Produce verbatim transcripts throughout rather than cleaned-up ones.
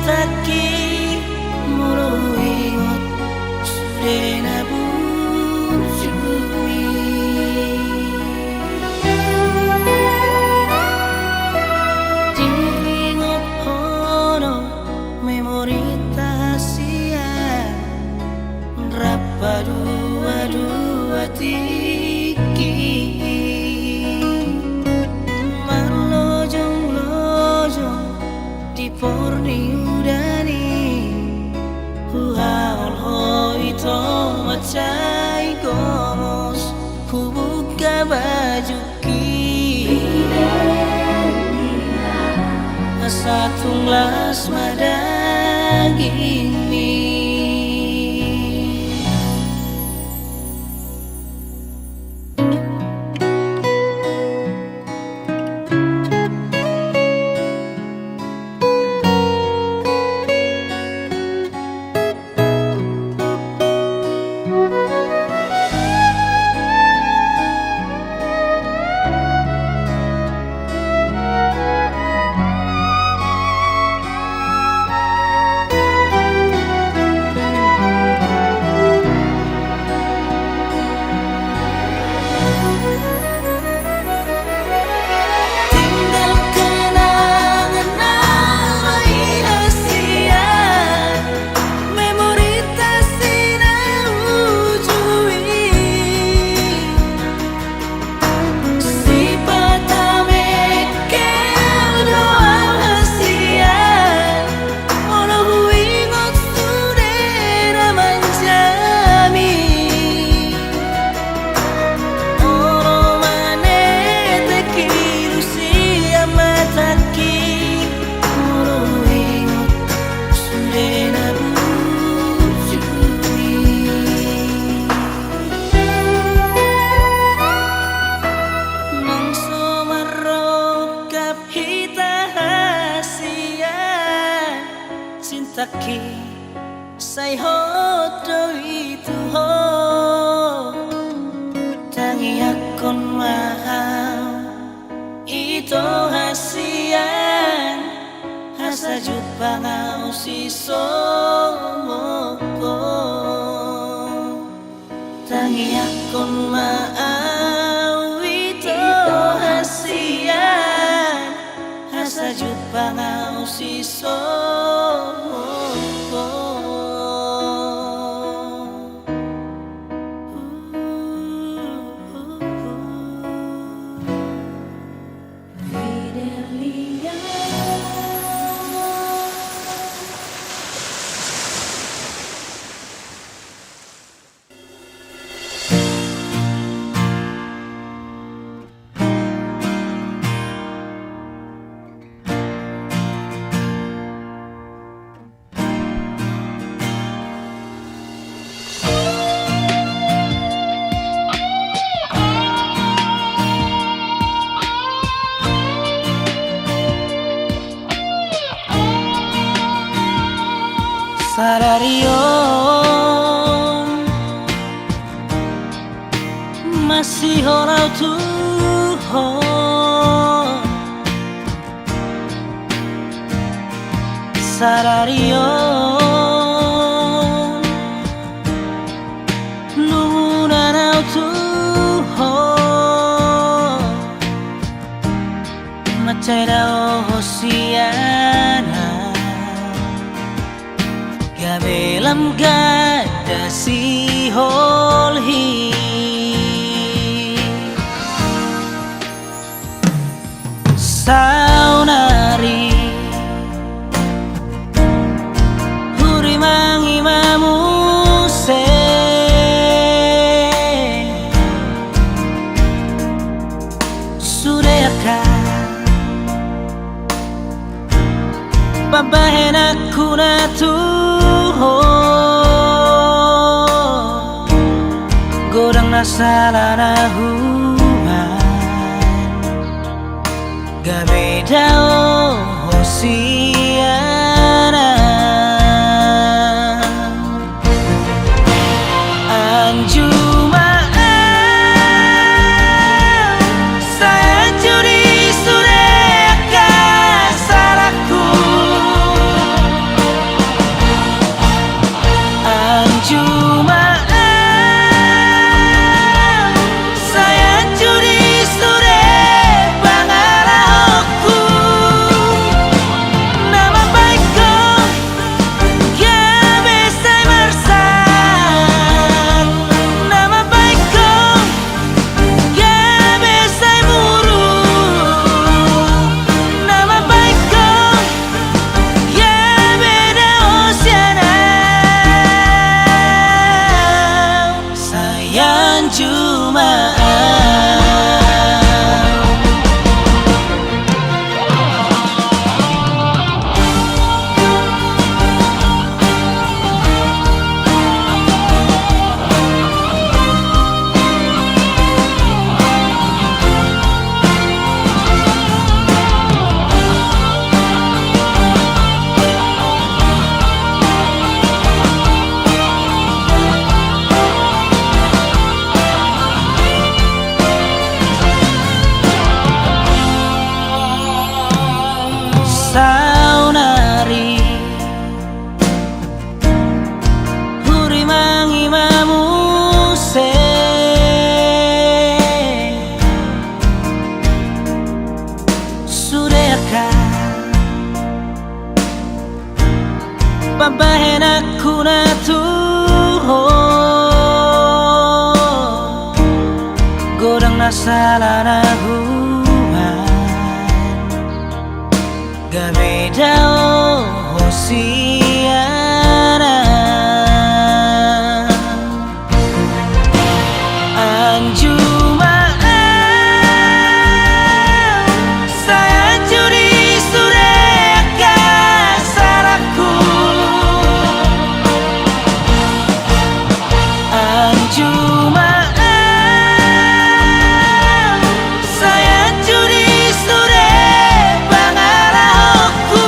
Aki, molo huingot sude na burju i. Diingot ho do memorita sian rap paduadua tingki. Marlojonglojong di por ni udan i, huhaol ho ito mansai gomos, hubuka bajungki. Asa tung las ma dagingmi. Tinggal kenangan nama i hasian, memorita si na uju i. Sipata mengkel do au hasian, molo huingot sude na manjami. Olo manetek ilu sian matangki, molo huingot sude na burju i. Nang so marrongkap hita hasian, cintaki, sai hot do i tu ho. Tangiangkon ma au ito hasian, asa jumpang au sisongon ho. Tangiangkon ma au ito hasian, asa jumpang au sisongon ho. Sadari on masihol au tu ho. Sadari on nungunan au tu ho. Mansai dao ho sian au, gabe lam ganda sihol hi. Saonari hurimangi ma muse sude angka pambahenanku na tu ho. Godang na sala na huan, gabe dao ho sian au. Anju ma au, sai anju di sude angka salangku. Pambahenanku na tu ho, godang na sala na huan, gabe dao ho sian au. Anju ma au, sai anju di sude angka salangku. Anju ma au, sai anju di sude pangalahonku.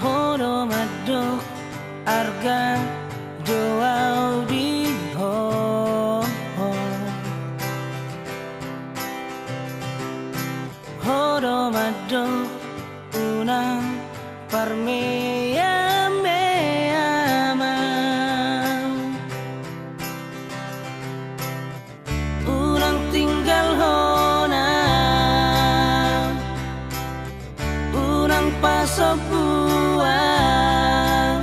Ho do mandok arga do au di ho. Ho do mandok unang parmeamea ma. Unang tinggalhon au, unang pasombu au,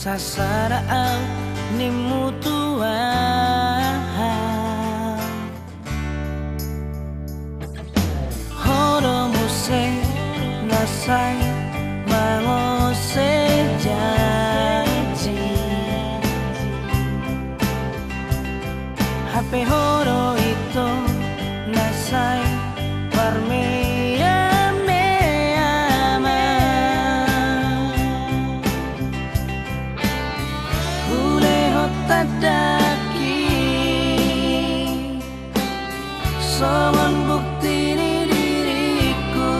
sasada au ninmu tuan. Ho do muse na sai mangose janji. Hape ho do ito na sai parmeamea ma. Hulehon tandangki songon bukti ni diringku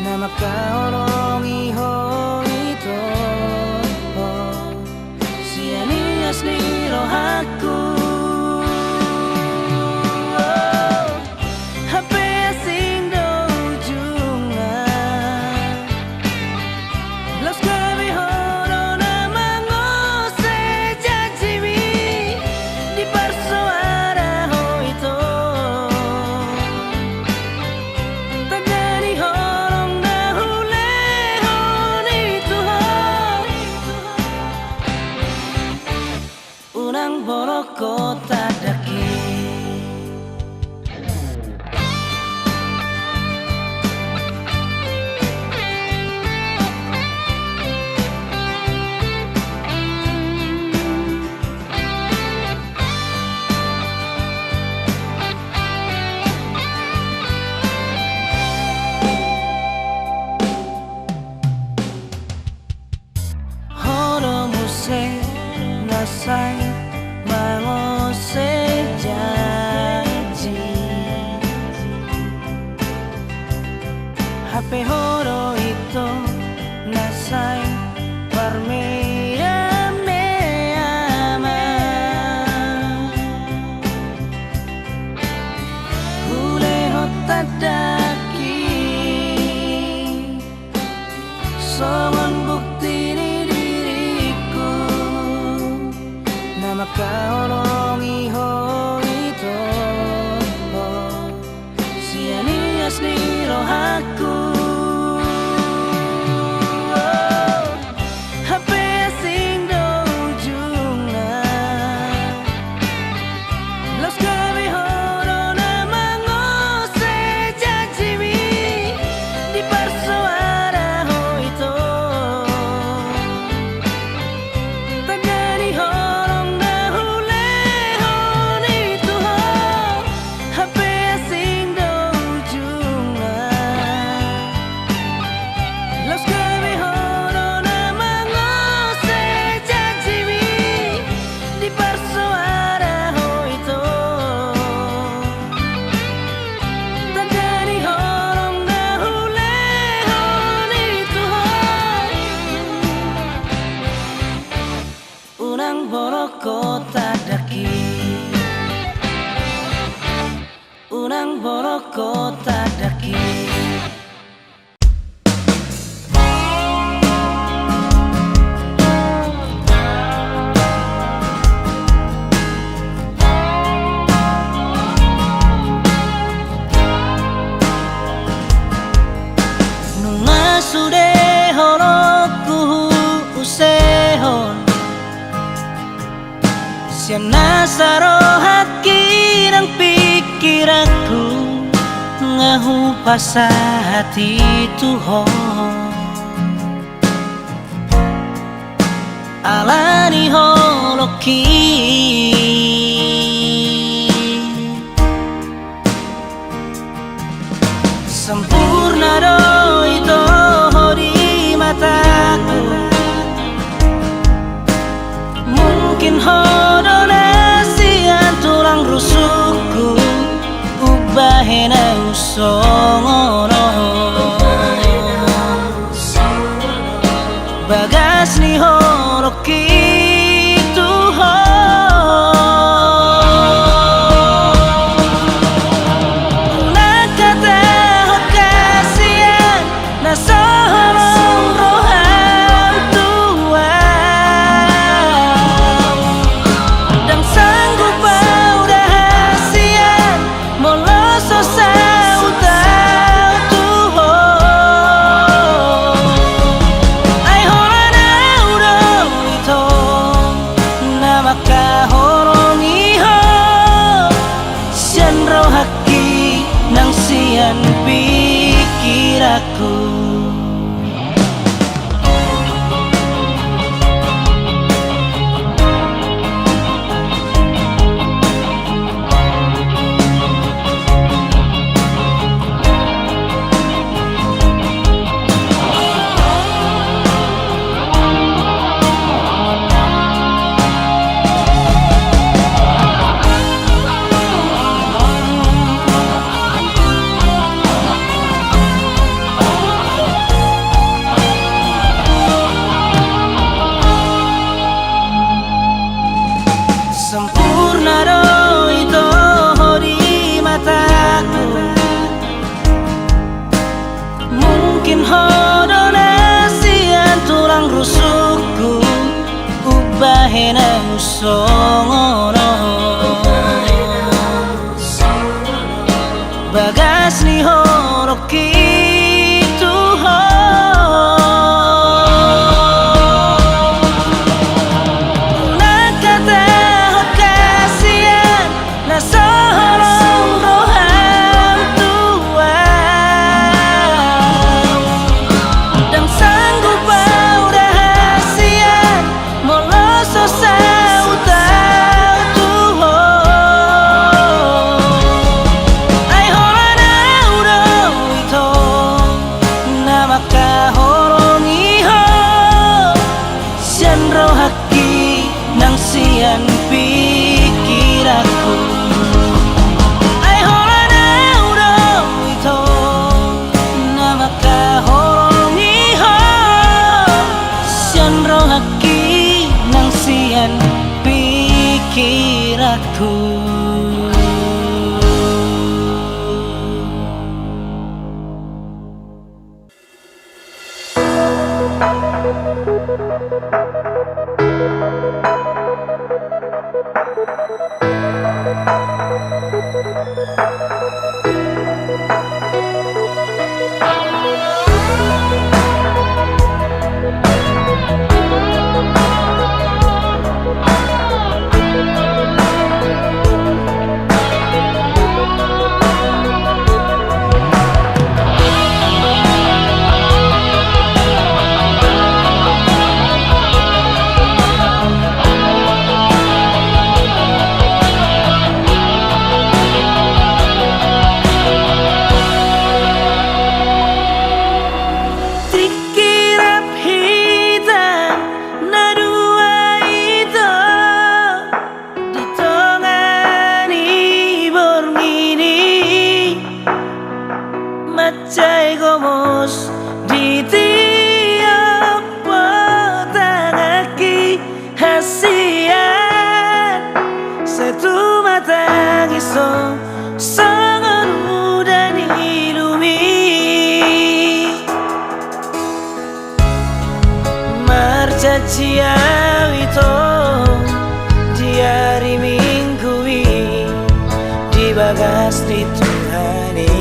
na mangkaholongi ho ito sian ias ni rohangku. Hape asing do ujungna. Laos gabe ho do na mangose janjimi di parsoada ho ito. Tanda ni holong na hulehon i tu ho. Unang bolongkon tandangki. Ho do muse na sai mangose janji. Hape ho do ito na sai parmeamea ma. Hulehon tandangki songon bukti ni diringku na mangkaholongi ho ito sian ias ni rohangku. Hape asing do ujungna. Laos gabe ho do na mangose janjimi di parsoada ho ito. Tanda ni holong na hulehon i tu ho. Hape asing do ujungna. Laos gabe ho do na mangose janjimi di parsoada ho ito. Tanda ni holong na hulehon i tu ho. Unang bolongkon tandangki. Unang bolongkon tandangki. Nunga sude holongku huusehon sian nasa rohangki nang pingkiran Hupasahat i tu Ho ala ni holongki. Sampurna do ito Ho di mataku. Mungkin Ho do na sian tulang rusukku, umbahen ahu songon on. Bagas ni holongki tu Ho. Unang hatahon hasian na so holong roham tu ahu. Ndang sanggup ahu da hasian molo so saut ahu tu Ho. Ai holan ahu do ito na mangkaholongi Ho sian rohangki nang sian pikiranku. Sampurna do ito Ho di mataku. Mungkin Ho do na sian tulang rusukku, umbahen ahu songon on. Bagas ni holongki tu Ho. Unang hatahon hasian na so holong roham tu ahu. Ndang sanggup ahu da hasian molo so saut ahu tu Ho. Ai holan ahu do ito na mangkaholongi Ho sian rohangki nang sian pikiranku. Ai holan ahu do ito na mangkaholongi Ho sian rohangki nang sian pikiranku. Tingki rap hita na dua ito di tonga ni borngin i, mansai gomos di tiop potangki hasian, sai tumatangis ho songon udan i lumi. Marjanji ahu ito di ari Minggu i di bagas ni Tuhan i,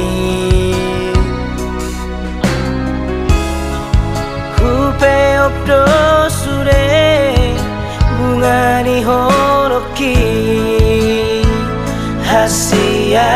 hupeop do sude bunga ni holongki hasian.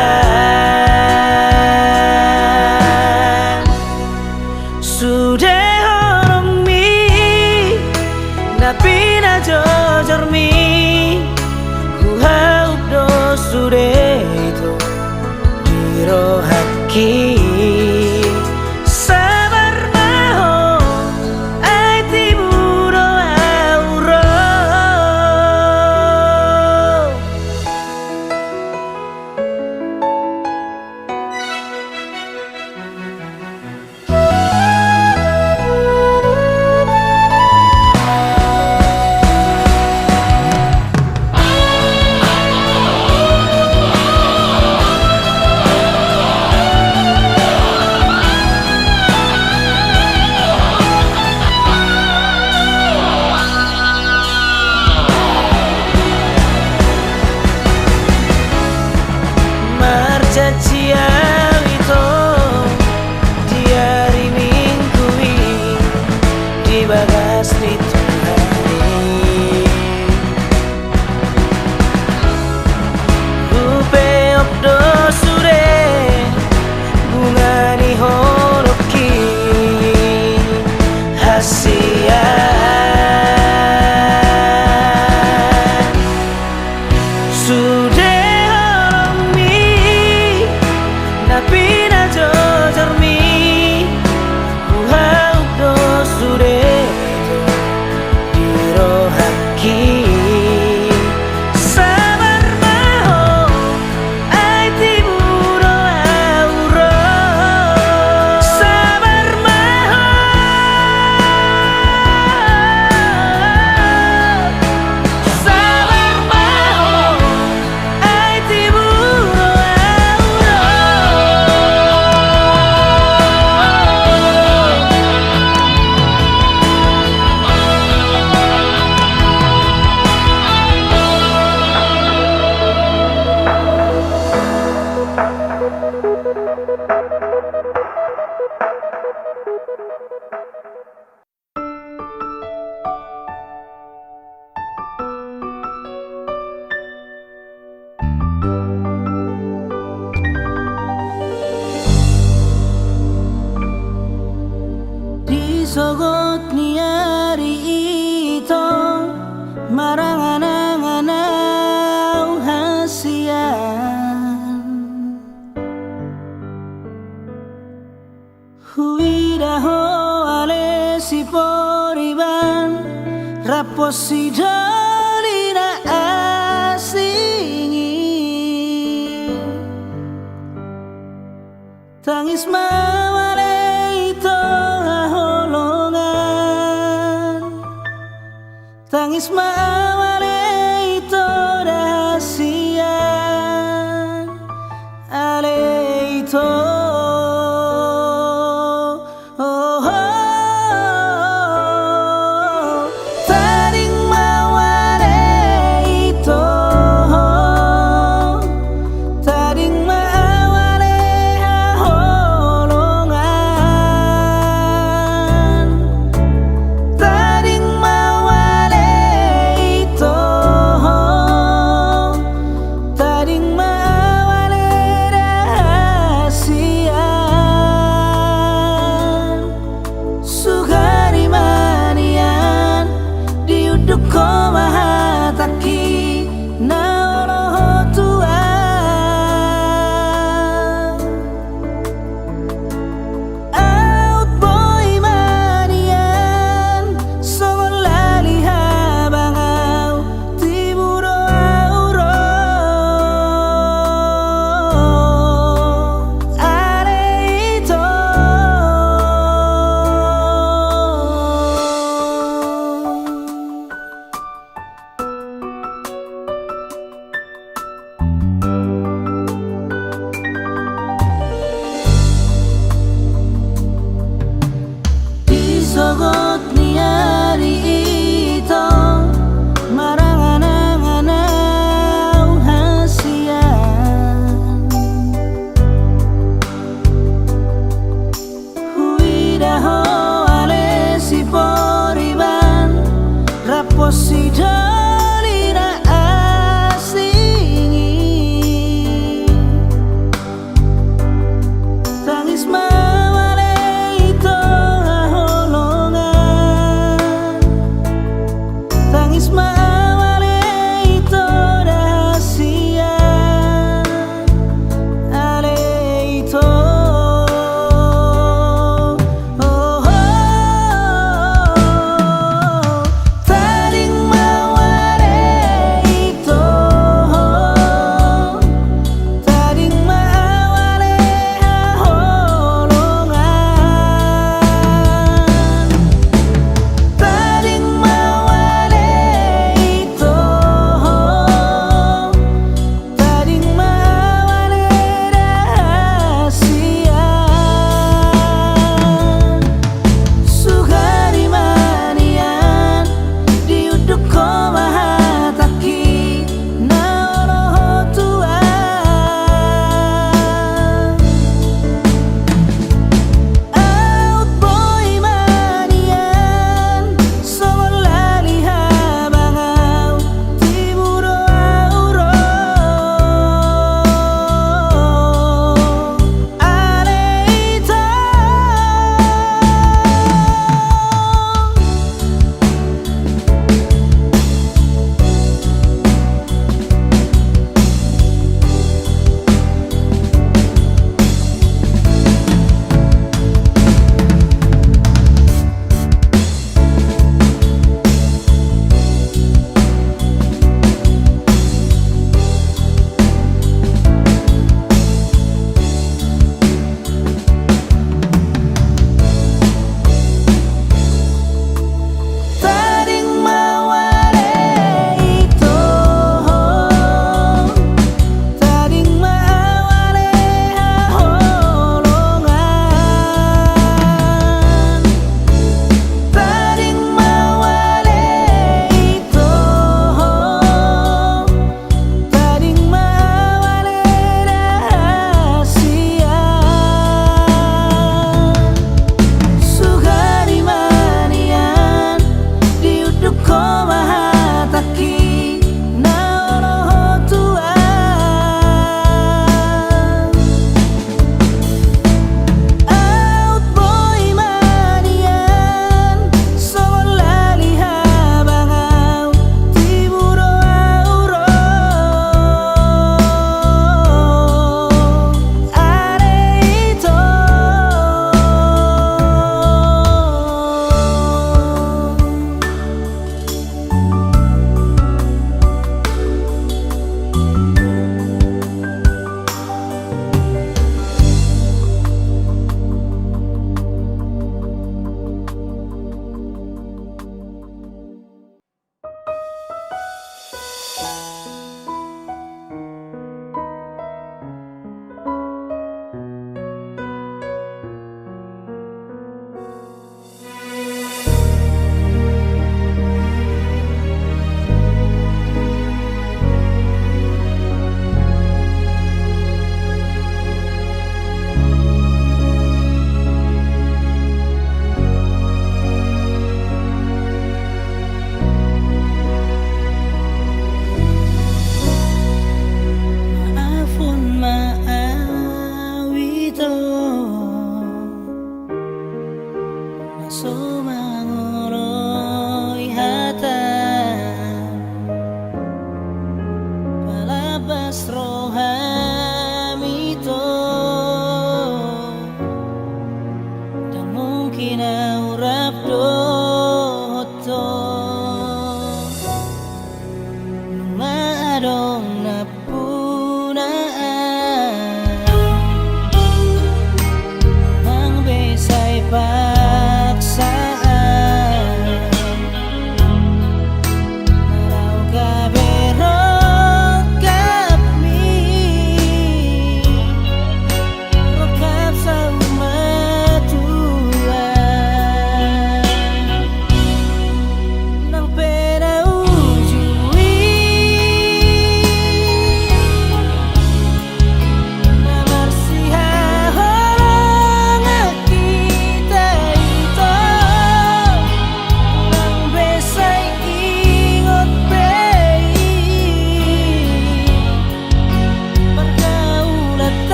Siporiban rap sidolinna asing i. Tangis ma ale ito haholongan. Tangis ma ale ito da hasian, ale ito. Oh, oh, oh. Tading ma ale ito. Tading ma ale haholongan. Tading ma ale ito. Tading ma ale da hasian.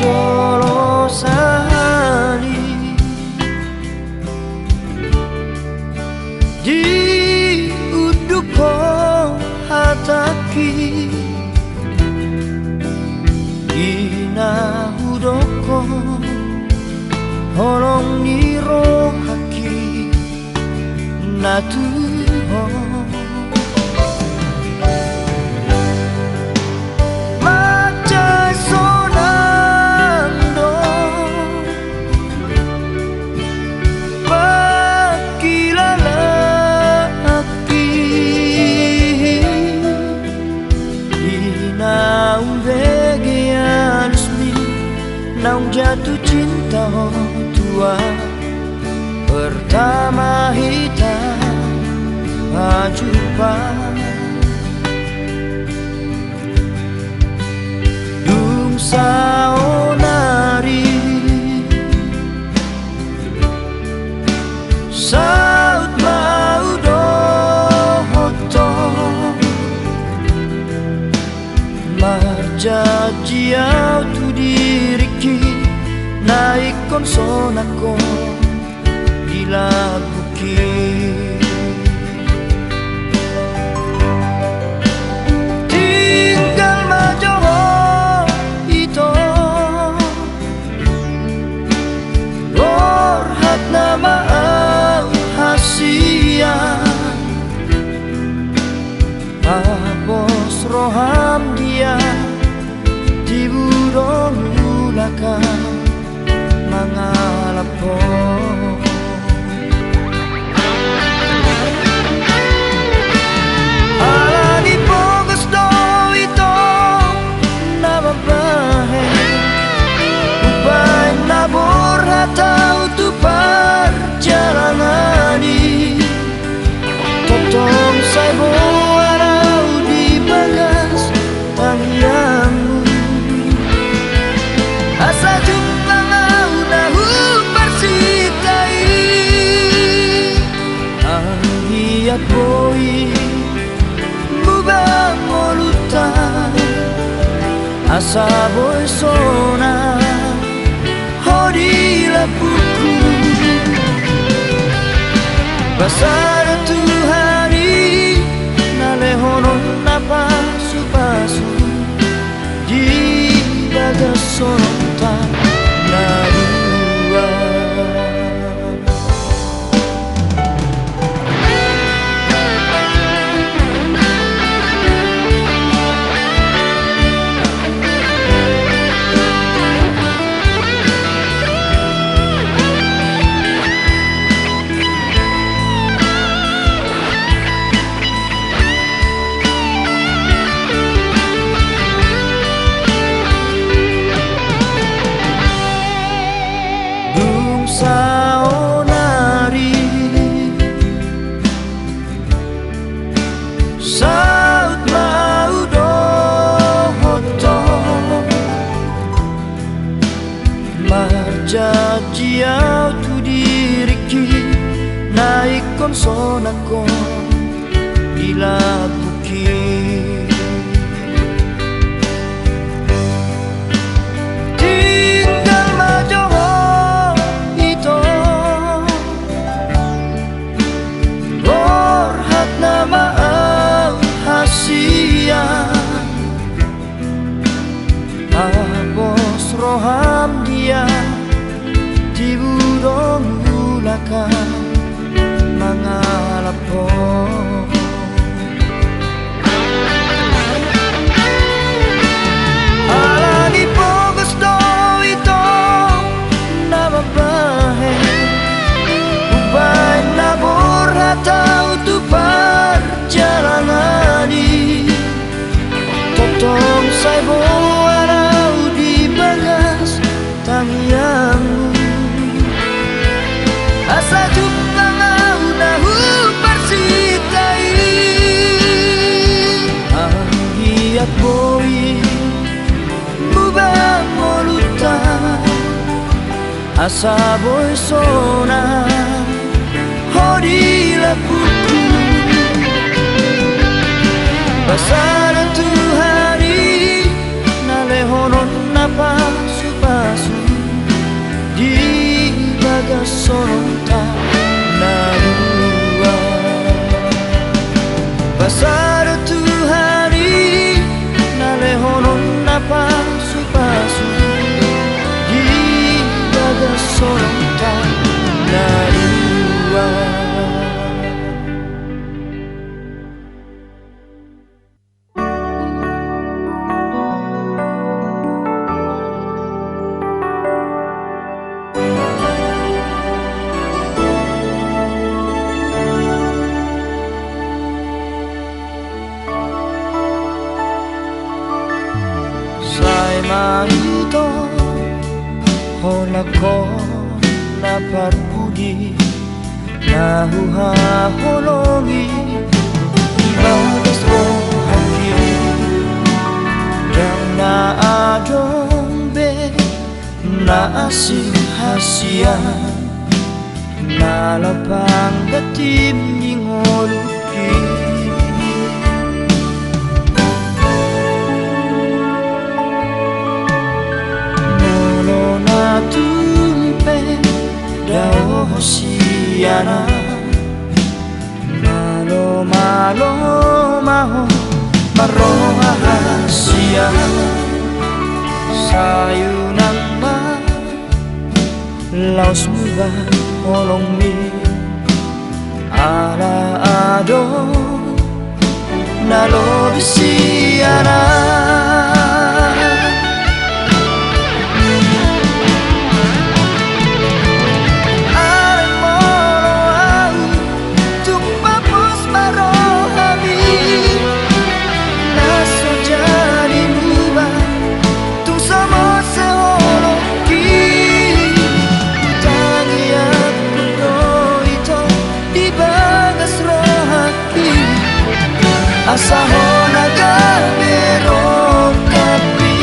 Molo sahali diunduk ho hatangki, di na hudok ho holong ni rohangki na tu ho. Manjai sonang do pangkilalaanki, di naung bege alusmi, naung jatuh cinta ho tu ahu pertama hita pajumpa. Dung saonari saut ma au dohot ho, marjanji au tu diringki, na ingkon sonang ho di lambungki. Tinggal ma jo ho ito, borhat nama au hasian, pabos roham dia, tibu do mulak au mangalap ho. Ala ni pogos do ito na mambahen, umbahen na borhat au tu parjalanan i. Tongtong sai boan au di bagas tangiangmu, asa jumpang au na huparsinta i. Anggiat boi muba ngolunta, asa boi sonang ho di lambungku. Pasada Tuhan i na lehononna pasupasu di bagas holongta na dua. Dung saonari saut ma au dohot ho, marjanji au tu diringki, na ingkon sonang ho di lambungki. Tinggal ma jo ho ito, borhat nama au hasian, pabos roham dia, tibu do mulak au mangalap ho. Ala ni pogos do ito na mambahen, umbahen na borhat au tu parjalanan i. Tongtong sai boan au di bagas tangiangmu, asa jumpang au na huparsinta i. Anggiat boi muba ngolunta, asa boi sonang ho di lambungku. Pasada Tuhan i na lehononna pasupasu Sononta na dua. Basa do Tuhan i na lehononna pasupasu di bagas sononta na dua. Sai ma ito holan ho na parpudi na huhaholongi di bagas rohangki. Ndang na adong be na asing hasian na laho pangganti ni ngolungki. Molo na tung pe dao ho sian au, malo malo ma ho marroha hasian. Sai unang ma laos muba holongmi ala adong na lobi sian au. Alai molo au tung pos ma rohami na so jadi muba, tung so mose holongki. Tangiangku do ito di bagas rohangki, asa ho na gabe rongkapmi.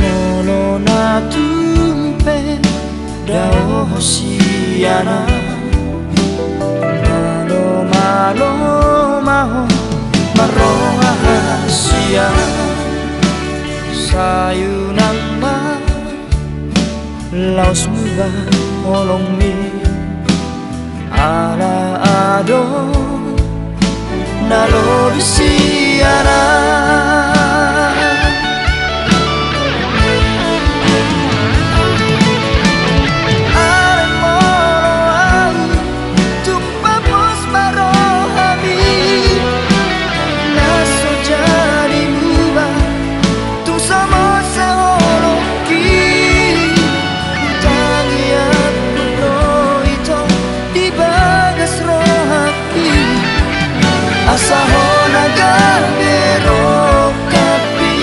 Molo na tung pe dao ho sian au, malo malo ma ho marroha hasian. Sai unang ma laos muba holongmi, ala adong na lobi sian au. Alai molo au tung pos ma rohami na so jadi muba, tung so mose holongki. Tangiangku do ito di bagas rohangki, asa ho na gabe rongkapmi.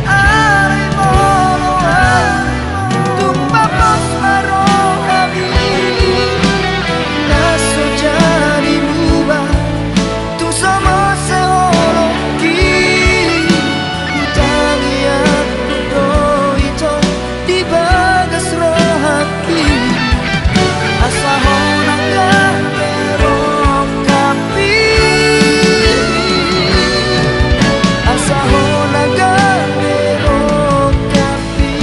Alai molo au tung pos ma rohami na so jadi muba, tung so mose holongki. Tangiangku do ito di bagas rohangki, asa ho na gabe rongkapmi. Asa ho na gabe rongkapmi.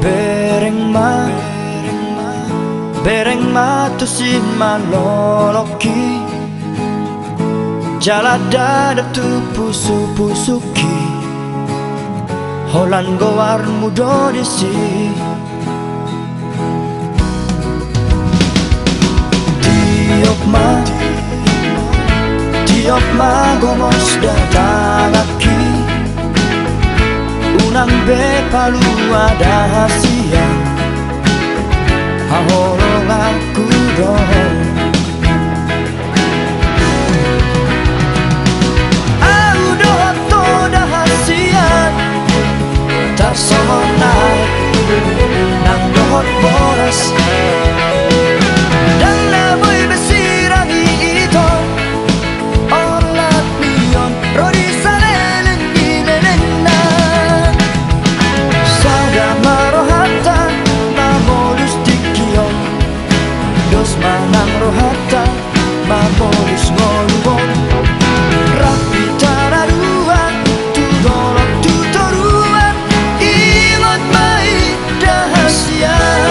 Bereng ma, bereng ma tusi malolongki, jala dadap tu pusupusungki. Holan goarmu do disi. Tiop ma, tiop ma gomos da tanganki. Unang be palua da hasian, haholonganku do. Ahu dohot ho da hasian, tarsongon aek nang dohot boras. Ndang na boi be sirang i ito, olat ni on ro di saleleng ni lelengna. Sada ma rohanta mamolus tingki on, dos ma nang rohanta mamolus ngolu on. Rap hita na dua tu dolok tu toruan, ingot ma i da hasian.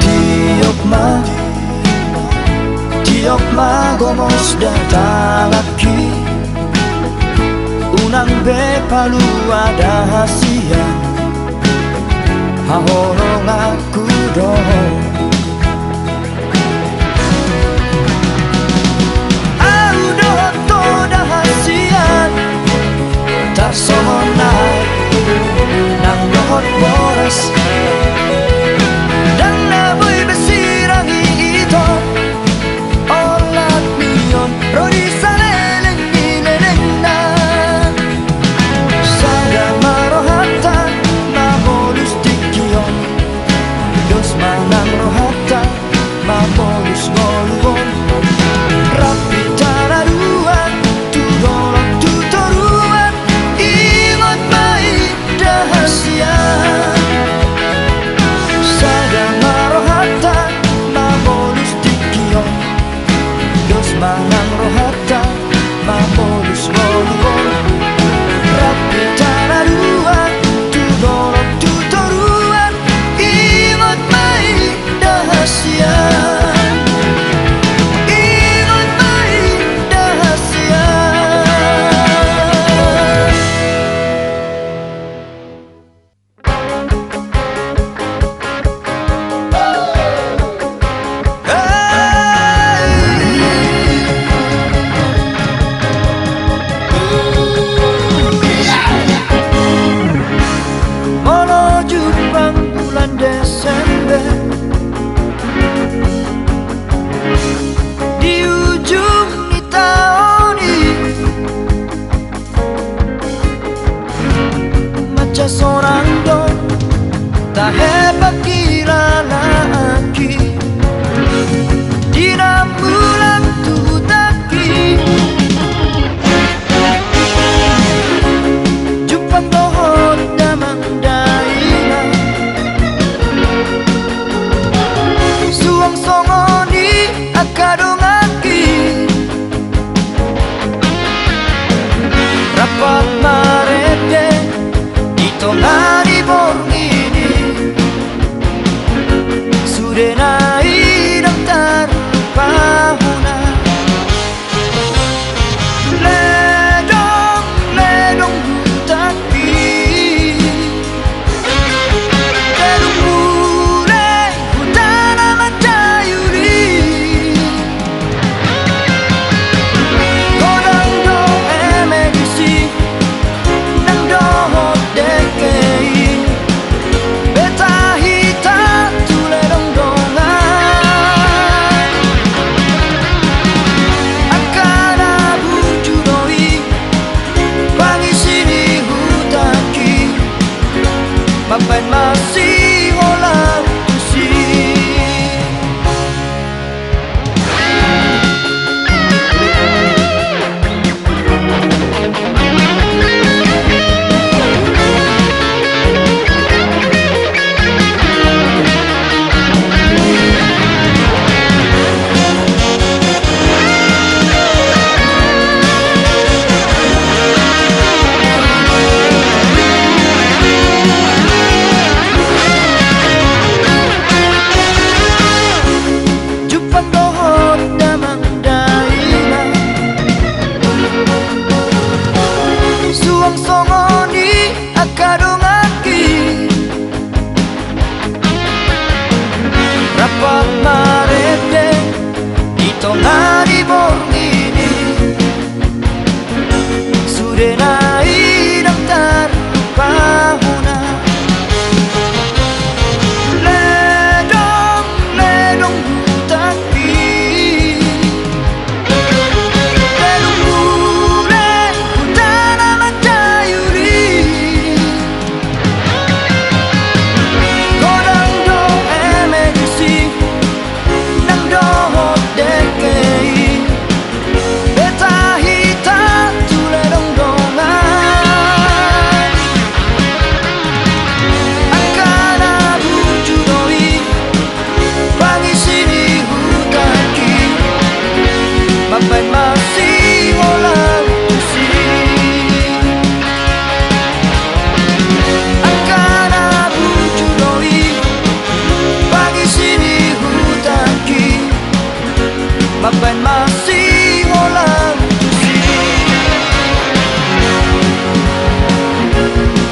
Tiop ma, tiop ma gomos da tanganki. Unang be palua da hasian, haholonganku do. Ahu dohot ho da hasian, tarsongon aek nang dohot boras. Ndang na boi be sirang i ito, olat ni on ro di saleleng ni lelengna. Sada ma rohanta mamolus tingki on, dos ma nang rohanta mamolus ngolu on. Rap hita na dua tu dolok tu toruan, ingot ma i da hasian. Sada ma rohanta mamolus tingki on, dos ma nang rohanta mamolus ngolu on. Rap hita na dua tu dolok tu toruan, ingot ma i da hasian. Ingot ma i da hasian. Molo jumpang bulan Desember di ujung ni taon i, mansai sonang do tahe pangkilalaanki di na mulak tu hutangki. Jumpang dohot damang dainang, suang songon i angka donganki. Rap marende di tonga ni borngin i, sude na i ndang tarpatupa.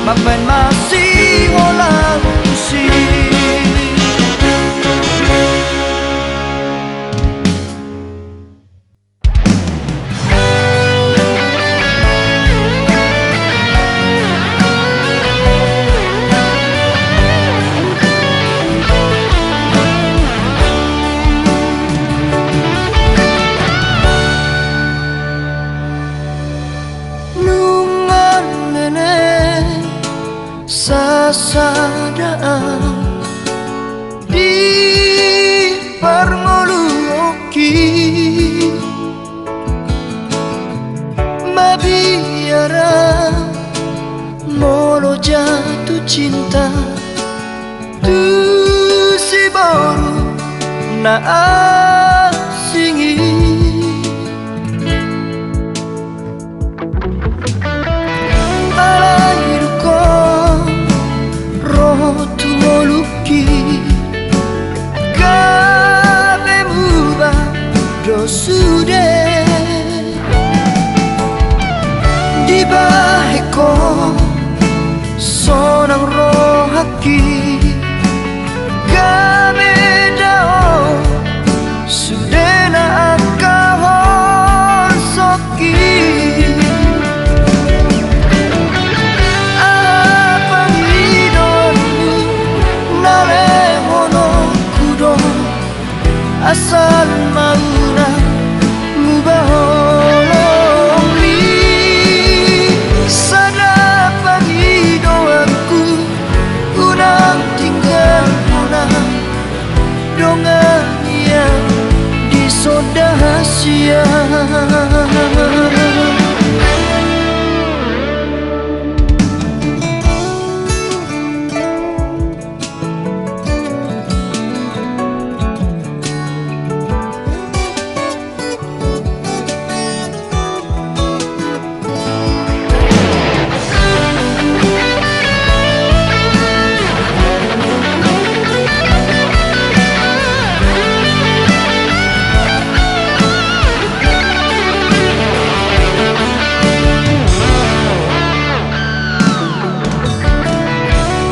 Amben masiholang tusi. Nunga lele sasada au di parngoluonki. Mabiar au molo jatuh cinta tu siboru na asing i. Alai dung ho ro tu ngolungki, gabe muba do sude. Dibahen ho sonang rohangki, gabe dao sude na angka holsongki. Aha pangidoanmu na lehononku do, asal ma unang muba holongmi. Sada pangidoanku, unang tinggal hona dongan i di son dahasian.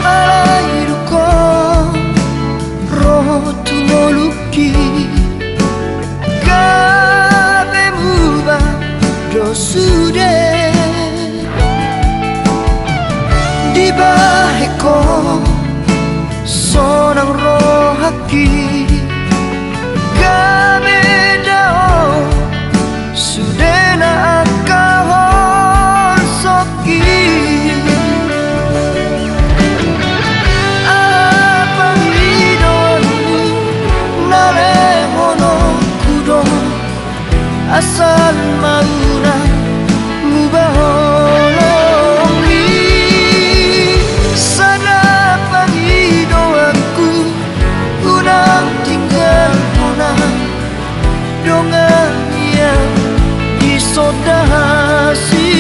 Alai dung ho ro tu ngolungki, gabe muba do sude. Dibahen ho sonang rohangki, gabe dao sude na angka holsongki. Aha pangidoanmu na lehononku do, asal ma unang muba holongmi. Sada pangidoanku, unang tinggal hona dongan i di son dahasian.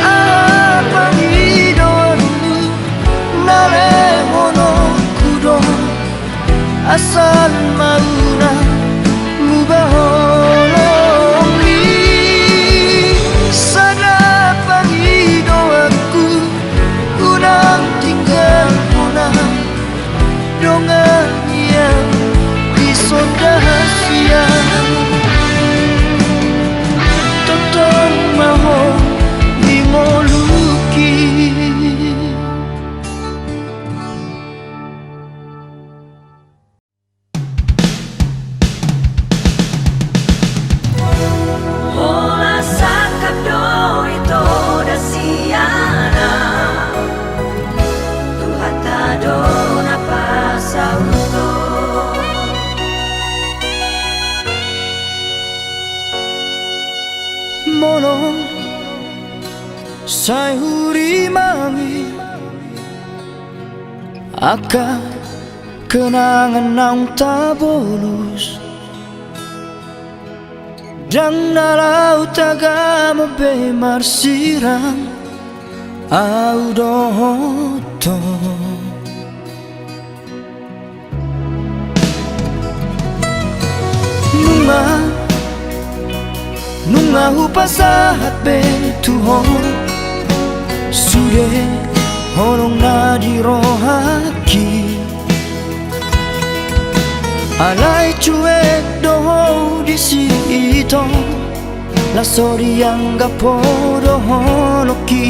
Aha pangidoanmu na lehononku do, asal ma unang muba holongmi. Sada pangidoanku, unang tinggal hona dongan i di son dahasian. Tongtong ma ho di ngolungki. Holan sangkap do ito dasiana, Tuhanta do na pasauton. Molo sai hurimami angka kenangan naung tabolus, ndang na laho tagam be marsirang au dohot ho. Nunga, nunga hupasahat be tu ho holong na di rohangki. Alai cuek do ho disi, ito, laos so dianggap ho do holongki.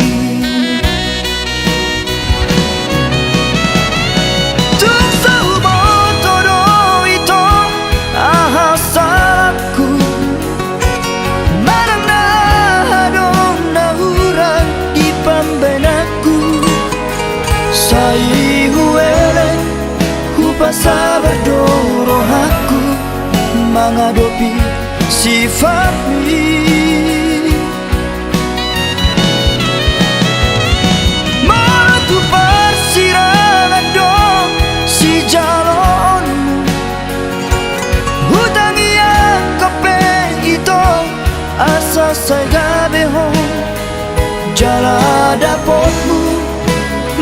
Tung so huboto do, ito, aha salangku, manang na adong na hurang di pambahenanku. Sai huelek, hupasabar do rohangku mangadopi sifatmi. Molo tu parsirangan do sijaloonmu, hutangiangkon pe, ito, asa sai gabe ho jala dapotmu,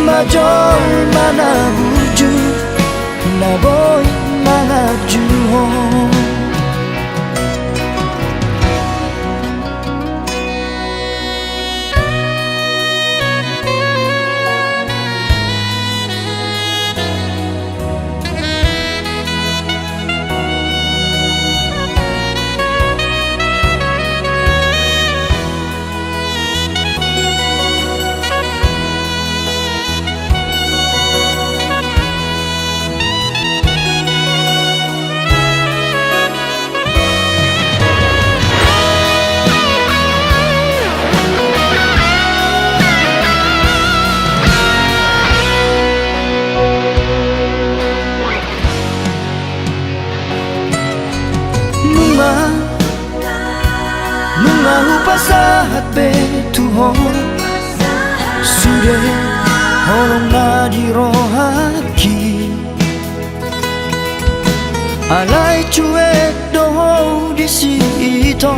ma jolma na burju, na boi manganju ho. Nunga, nunga hupasahat be tu ho sude holong na di rohangki. Alai cuek do ho disi, ito,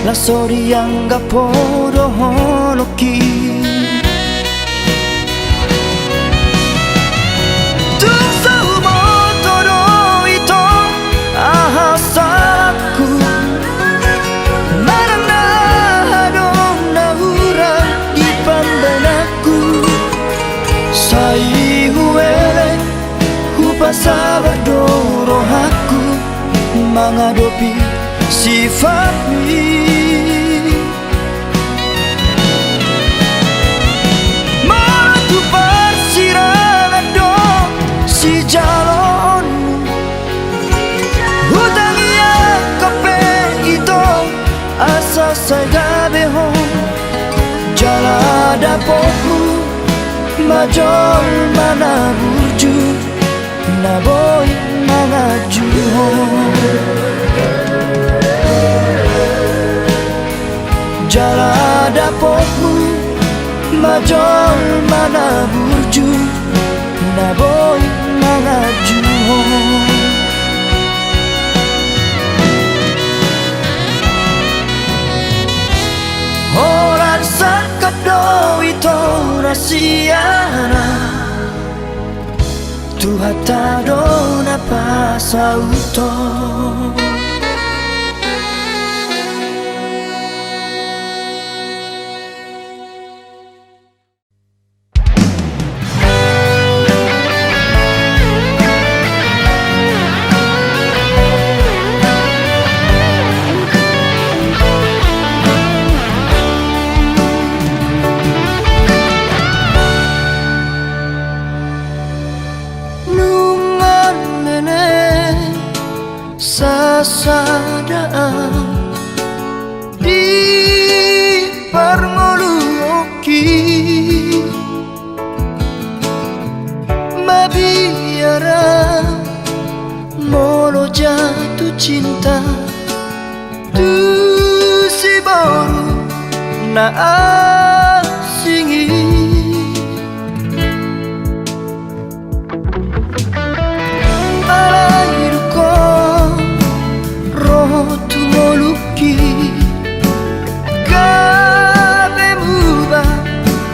laos so dianggap ho do holongki. Tung so huboto do, ito, aha salangku, manang na adong na hurang di pambahenanku. Sai huelek, hupasabar do rohangku mangadopi sifatmi. Molo tu parsirangan do sijaloonmu, hutangiangkon pe, ito, asa sai gabe ho jala dapotmu, ma jolma na burju, na boi manganju ho. Jala dapotmu, ma jolma na burju, na boi manganju ho. Holan sangkap do, ito, na sian Tuhanta do na pasauthon. Nunga mele sasada au di parngoluonki. Mabiar au molo jatuh cinta tu si boru na asing i. Alai dung ho ro tu ngolungki, gabe muba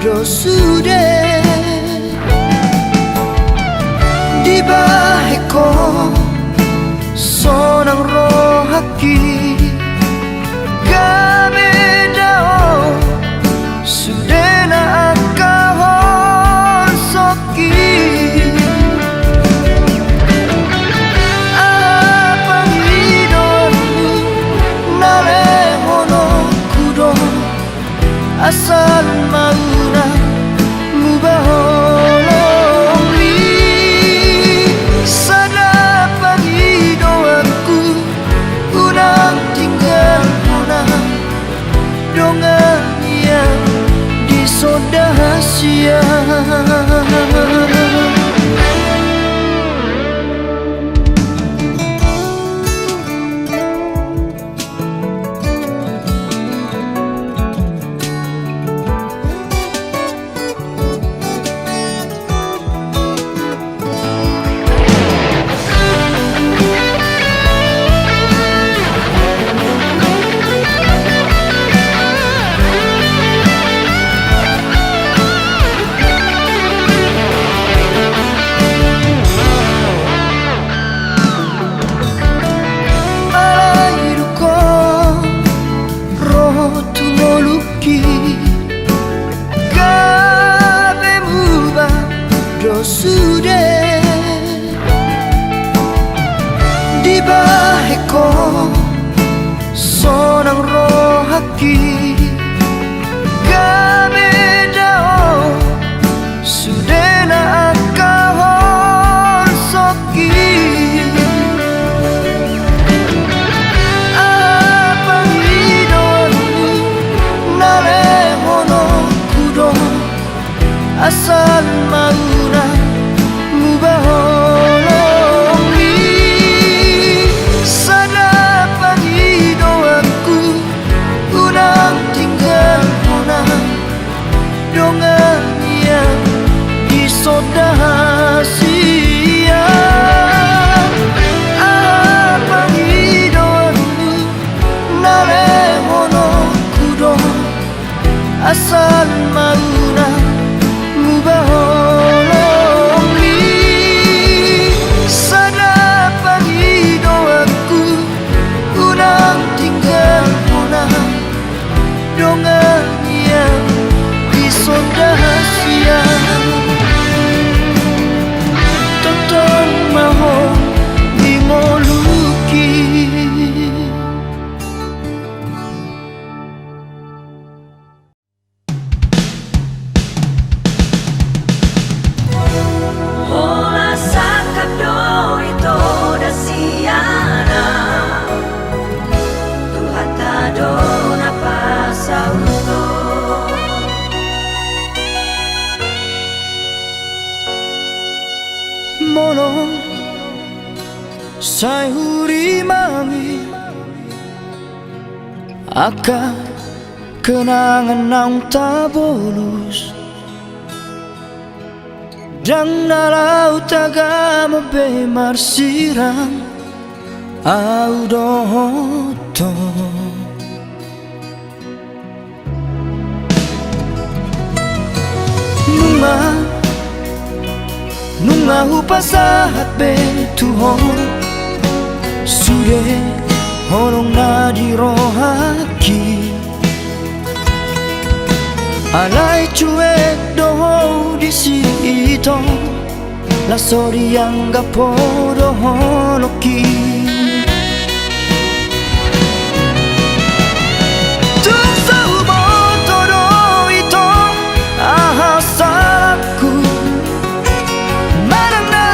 do sude. Dibahen ho sonang rohangki, gabe dao sudena angka ho. rahasia. Alai dung ho ro tu ngolungki, gabe muba do sude. Dibahen ho sonang rohangki, gabe dao sude na angka holsongki. Aha pangidoanmu na lehononku do, asal ma unang muba holongmi. Sada pangidoanku, unang tinggal hona dongan nian di son rahasia. Aha pangidoanmu na lehononku do, asal ma unang muba holongmi. Sada pangidoanku, unang tinggal hona dongan nian di son rahasia. Tongtong ma ho di ngolungki. Holan sangkap do ito da siana, Tuhanta do na pasauthon. Molo sai hurimangi angka kenangan naung tabolus, ndang na laho tagamon be marsirang ahu dohot ho. Nunga, nunga hupasahat be tu ho sude holong na di rohangki. Alai cuek do ho disi ito, laos so dianggap ho do holongki. Tung so huboto do ito aha salangku, manang na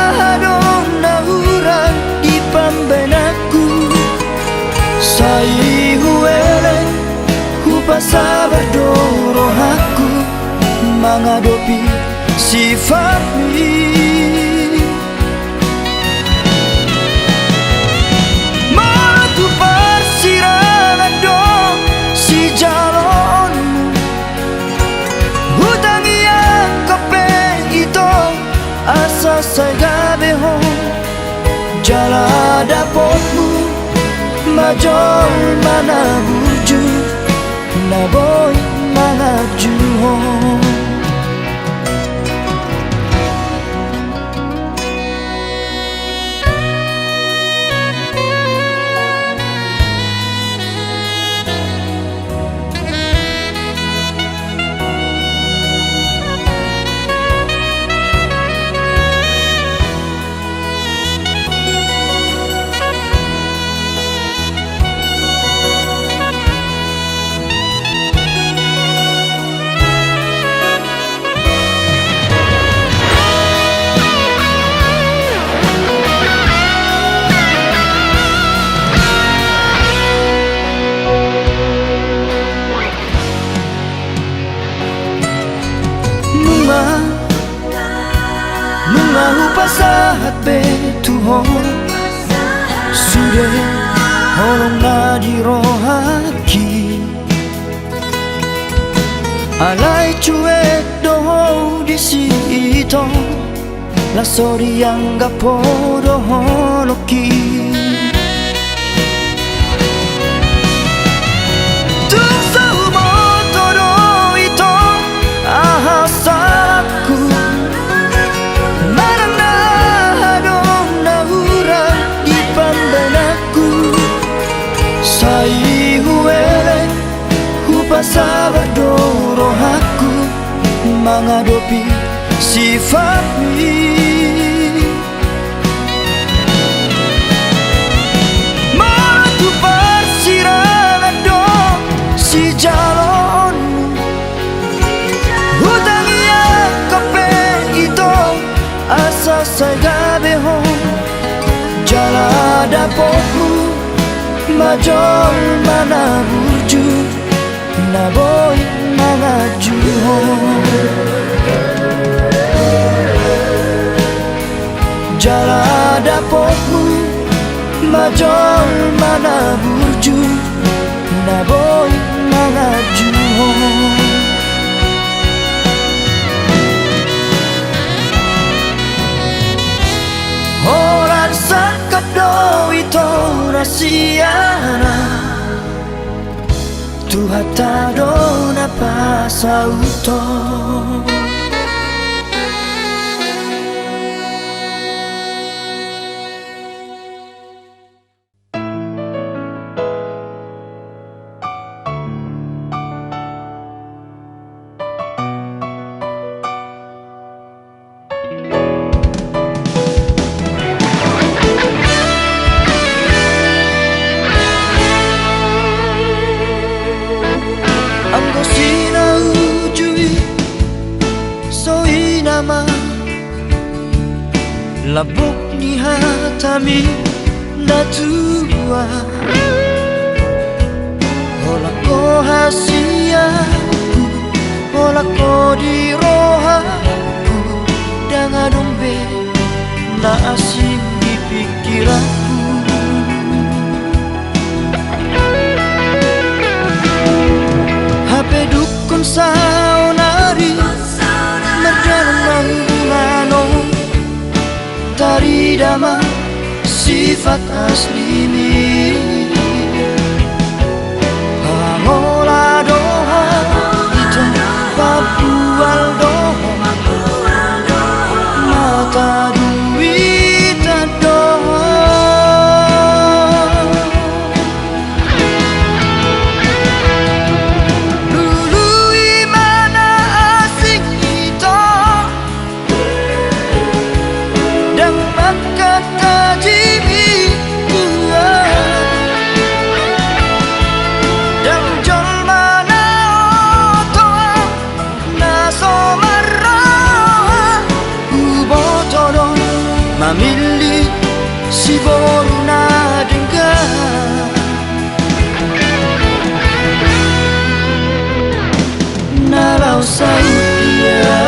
aha do na hurang di pambahenanku, sai huelek hupasabar do rohangku mangadopi sifatmi. Molo tu parsirangan do sijaloonmu, hutang iangkop pe ito asa sai gabe ho jala dapotmu, ma jolma na burju na boi manganju ho. Na hupasahat be tu ho sude holong na di rohangki. Alai cuek do ho disi, ito, laos so dianggap ho do holongki. Tung so huboto do ito aha salahku, manang na adong na hurang di pambahenanku. Sai huelek, hupasabar do rohangku mangadopi sifatmi. Molo tu parsirangan do sijaloonmu, hutangiangkon pe ito asa sai gabe ho jala dapotmu ma jolma na burju na boi manganju ho. Jala dapotmu ma jolma na burju na boi manganju ho. Holan sangkap do ito na siana, Tuhanta do na pasauthon. Anggo sinauju i so i nama lambok ni hatami na tua. Holan ho hasiaku, holan ho di rohangku, ndang adong be na asing di pingkiranku. Hape dungkon saonari mardalan ma hubungan on, tarida ma sifat aslimi. Pangola do ho ito, pabual do ho, mata duitan do ho. Lului ma na asing ito, ndang mangkatajimi tua. Ndang jolma na oto na so marroha, huboto do mamillit siboru na denggan. Na laos saut ia.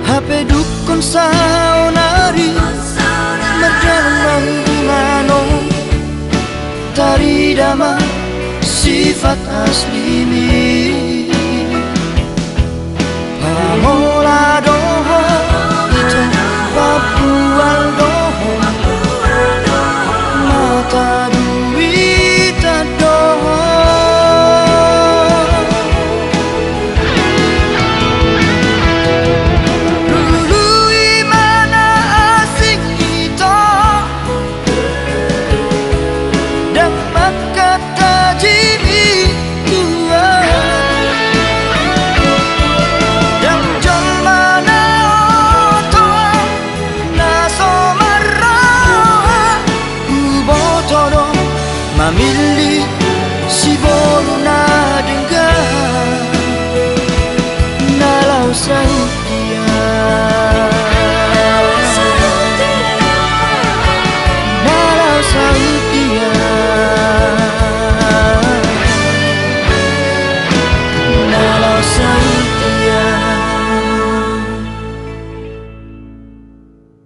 Hape dungkon saonari mardalan ma hubungan on, tarida ma sifat aslimi. Pangola do ho ito, pabual do ho, mata duitan do ho. Lului ma na asing ito, ndang mangkatajimi tua. Ndang jolma na oto na so marroha, huboto do mamillit siboru na denggan. Sahutia. Ala sahutia. Ala sahutia.